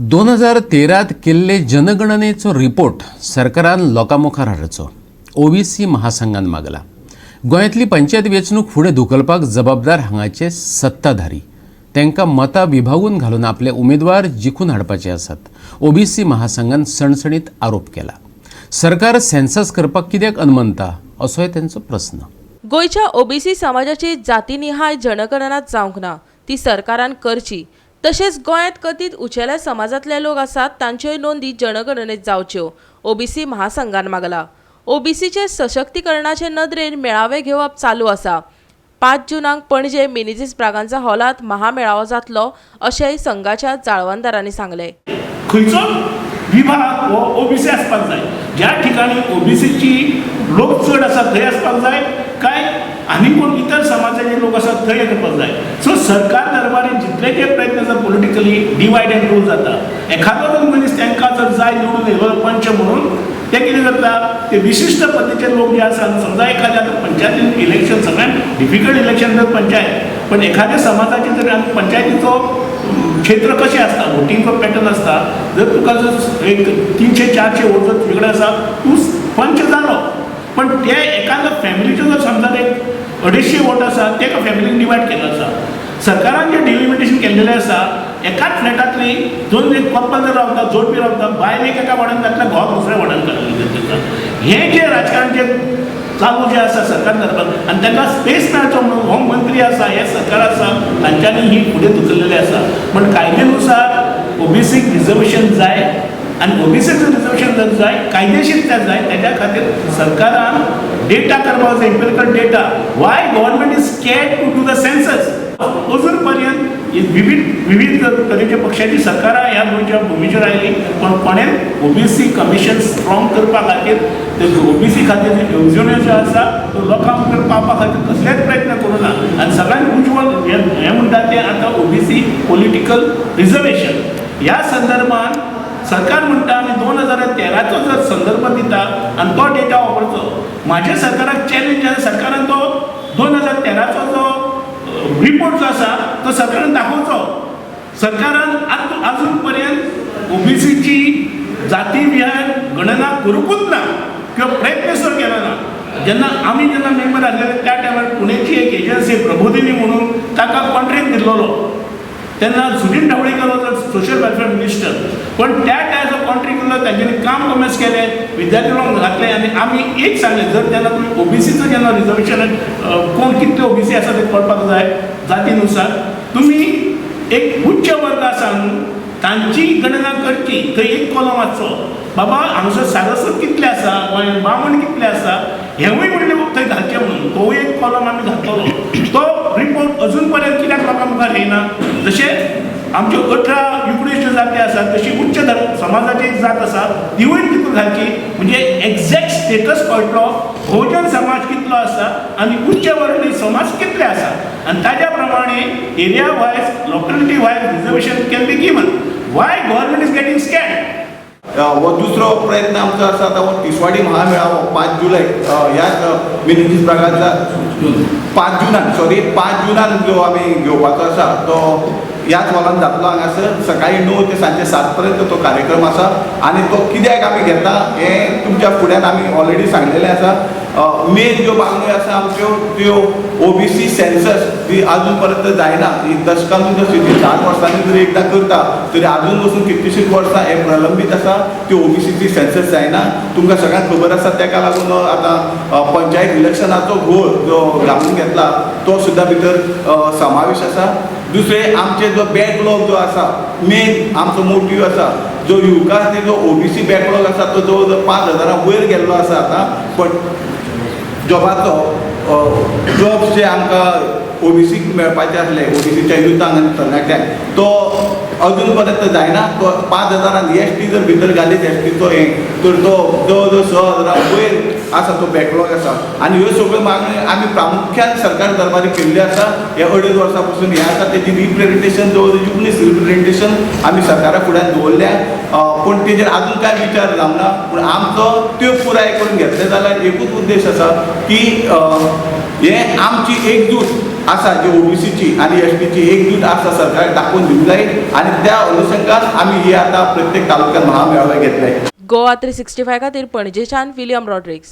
2013त केल्ले जनगणनेचो रिपोर्ट सरकारान लोकां मुखार हाडचो, ओबीसी महासंघान मागला. गोंयांतली पंचायत वेंचणूक फुडें धुकलपाक जबाबदार हांगाचे सत्ताधारी. तांकां मतां विभागून घालून आपले उमेदवार जिखून हाडपाचे आसात, ओबीसी महासंघान सणसणीत आरोप केला. सरकार सेन्सस करपाक कित्याक अनमनता, असोय तेंचो प्रस्न. गोंयच्या ओबीसी समाजाची जातीनिहाय जनगणना जावंक ना, ती सरकारान करची. तशेंच गोंयांत कथीत उंचेल्या समाजांतले लोक आसात, तांच्योय नोंदी जनगणनेत जावच्यो, ओबीसी महासंघान मागला. ओबीसीचे सशक्तीकरणाचे नदरेन मेळावे घेवप चालू आसा. 5 जुनाक पणजे मिनेझीस ब्रागांझा हॉलात महामेळावो जातलो, अशेंय संघाच्या जाळवणदारांनी सांगलें. खंयचो विभाग हो ओबीसी आसपाक जाय, ज्या ठिकाणी ओबीसीची लोक चड आसा थंय आसपाक जाय, काय आनी कोण इतर समाजाचे लोक आसात थंय करपाक जाय. सो सरकार दरबारी जितले जे प्रयत्न आसा, पोलिटिकली डिवायड एंड रूल जाता. एखादो जर मनीस तांकां जर जाय निवडून येयलो पंच म्हणून, ते कितें करता, ते विशिश्ट पद्दतीचे लोक जे आसा, समजा एखाद्या आतां पंचायतीन इलेक्शन सगळ्यात डिफिकल्ट इलेक्शन जर पंचायत, पण एखाद्या समाजाची जर आनी पंचायतीचो क्षेत्र कशें आसता, वोटिंगचो पॅटर्न आसता, जर तुका जर एक 300-400 वोट जर तुजे कडेन आसा, तूं पंच जालो. पण ते एखाद्या फॅमिलीचो जर समजा एक 250 वोट आसा, ते एका फॅमिलीन डिवायड केल्लो आसा. सरकारान जें डिलिमिटेशन केल्लेलें आसा, एकाच फ्लॅटांतली दोन एक कपल जर रावता, जोडपी रावता, बायलेक एका वॉर्डान घातल्या, घोवाक दुसऱ्या वॉर्डान घातलें. हें जें राजकारण जें चालू जें आसा सरकार दरबार आनी तांकां स्पेस मेळचो म्हणून हो मंत्री आसा, हें सरकार आसा, तांच्यांनी ही फुडें धुकल्लेलें आसा. पण कायद्यानुसार ओबीसीक रिजर्वेशन जाय आनी ओबीसीचें रिजर्वेशन जर जाय, कायदेशीर त्या जाय, तेज्या खातीर सरकारान डेटा करपाक जाय, empirical data. Why government is scared to do the census? अजून पर्यंत विविध विविध तरेच्या पक्षाची सरकारां ह्या गोंयच्या भुमीचेर आयली, पण कोणें ओबीसी कमिशन स्ट्रॉंग करपा खातीर, ते ओबीसी खातीर ज्यो येवजण्यो ज्यो आसा त्यो लोकां मुखार पावपा खातीर कसलेच प्रयत्न करूं ना. आनी सगळ्यांत उज्वल हें हें म्हणटा तें आतां ओबीसी पॉलिटिकल रिजर्वेशन ह्या संदर्भात सरकार म्हणटा आमी 2013चो जर संदर्भ दिता आनी तो डेटा वापरचो. म्हाज्या सरकाराक चॅलेंज आसा, सरकारान तो 2013चो जो रिपोर्ट जो आसा तो सरकारान दाखोवचो. सरकारान आतां अजून पर्यंत ओबीसीची जाती विहार गणना करूंकूच ना किंवा प्रयत्न सुद्दां केलो ना. जेन्ना आमी जेन्ना मेंबर आसलेले, त्या टायमार पुणेची एक एजन्सी प्रबोधिनी म्हणून ताका कॉन्ट्रॅक्ट दिल्लोलो. तेन्ना Sudin Dhavalikar was social welfare minister. पण त्या टायमार जो कॉन्ट्रॅक्ट दिलो, तांच्यांनी काम कॉमेन्स केलें, विद्यार्थी लोक घातले आनी आमी एक सांगलें, जर जेन्ना तुमी ओबीसीचो जेन्ना रिजर्वेशन, कोण कितले ओबीसी आसा ते कळपाक जाय जातीनुसार, तुमी एक उच्च वर्ग आसा न्हू, तांची गणना करची. थंय एक कॉलम आसचो, बाबा हांगासर सारस्वत कितले आसा, गोंयांत बामण कितले आसा, हेंवूय म्हणलें थंय घालचें म्हणून. तोवूय एक कॉलम आमी घातलेलो. तो रिपोर्ट अजून पर्यंत कित्याक लोकां मुखार येना? जशें आमच्यो 18 युपडीच्यो जाती आसात, तशी उच्च धर्म समाजाची एक जात आसा, तिवूय तितून घालची, म्हणजे एग्जॅक्ट स्टेटस कळटलो, भोवजन समाज कितलो आसा आनी उच्च वर्णी समाज कितले आसा आनी ताज्या प्रमाणे area wise, locality wise reservation can be given. Why government is getting scared? हो दुसरो प्रयत्न आमचो आसा. आतां हो तिसवाडी महामेळावो 5 जुलय ह्याच मिनेझीस ब्रागांझा, 5 जुनान, सॉरी, 5 जुनान जो आमी घेवपाचो आसा, तो ह्याच हॉलान जातलो. हांगासर सकाळी 9 ते सांजचे 7 पर्यंत तो कार्यक्रम आसा. आनी तो कित्याक आमी घेता हें तुमच्या फुड्यान आमी ऑलरेडी सांगलेलें आसा. मेन ज्यो मागण्यो आसा आमच्यो, त्यो ओबीसी सेन्सस ती अजून पर्यंत जायना. ही दशकांतून जशी ती 4 वर्सांनी जरी एकदां करता, तरी अजून पसून कितलीशींच वर्सां हें प्रलंबीत आसा. त्यो ओबीसीची सेन्सस जायना, तुमकां सगळ्यांक खबर आसा. ताका लागून आतां पंचायत इलेक्शनाचो घोळ जो घालून घेतला, तो सुद्दां भितर समावेश आसा. दुसरें, आमचे जो बॅकलॉग जो आसा, मेन आमचो मोटीव आसा, जो युवका खातीर जो ओबीसी बॅकलॉग आसा, तो जवळ जवळ 5 हजारां वयर गेल्लो आसा आतां. पण जॉबाचो, जॉब्स जे आमकां ओबीसीक मेळपाचे आसले, ओबीसीच्या युथांक आनी तरणाट्यांक, तो अजून पर्यंत जायना. तो 5 हजारान एसटी जर भितर घालीत, एसटीचो हें तर तो जवळ जवळ 6 हजारां वयर आसा, तो बॅकलॉग आसा. आनी ह्यो सगळ्यो मागण्यो आमी प्रामुख्यान सरकार दरबारी केल्ल्यो आसा हे अडेज वर्सां पसून. हें आसा तेजी रिप्रेजेंटेशन, जवळ जवळ युनिस रिप्रेजेंटेशन आमी सरकारा फुड्यान दवरल्या, पूण तेजेर आजून कांय विचार जावना. पूण आमचो त्यो पुराय करून घेतले जाल्यार एकूच उद्देश आसा की हें आमची एकजूट आसा जी ओबीसीची आनी एसटीची एकजूट आसा सरकाराक दाखोवन दिवंक जाय आनी त्या अनुशंगान आमी ही आतां प्रत्येक तालुक्यात महामेळावे घेतले. गोवा 365 खातीर पणजेच्यान विलियम रॉड्रिग्स.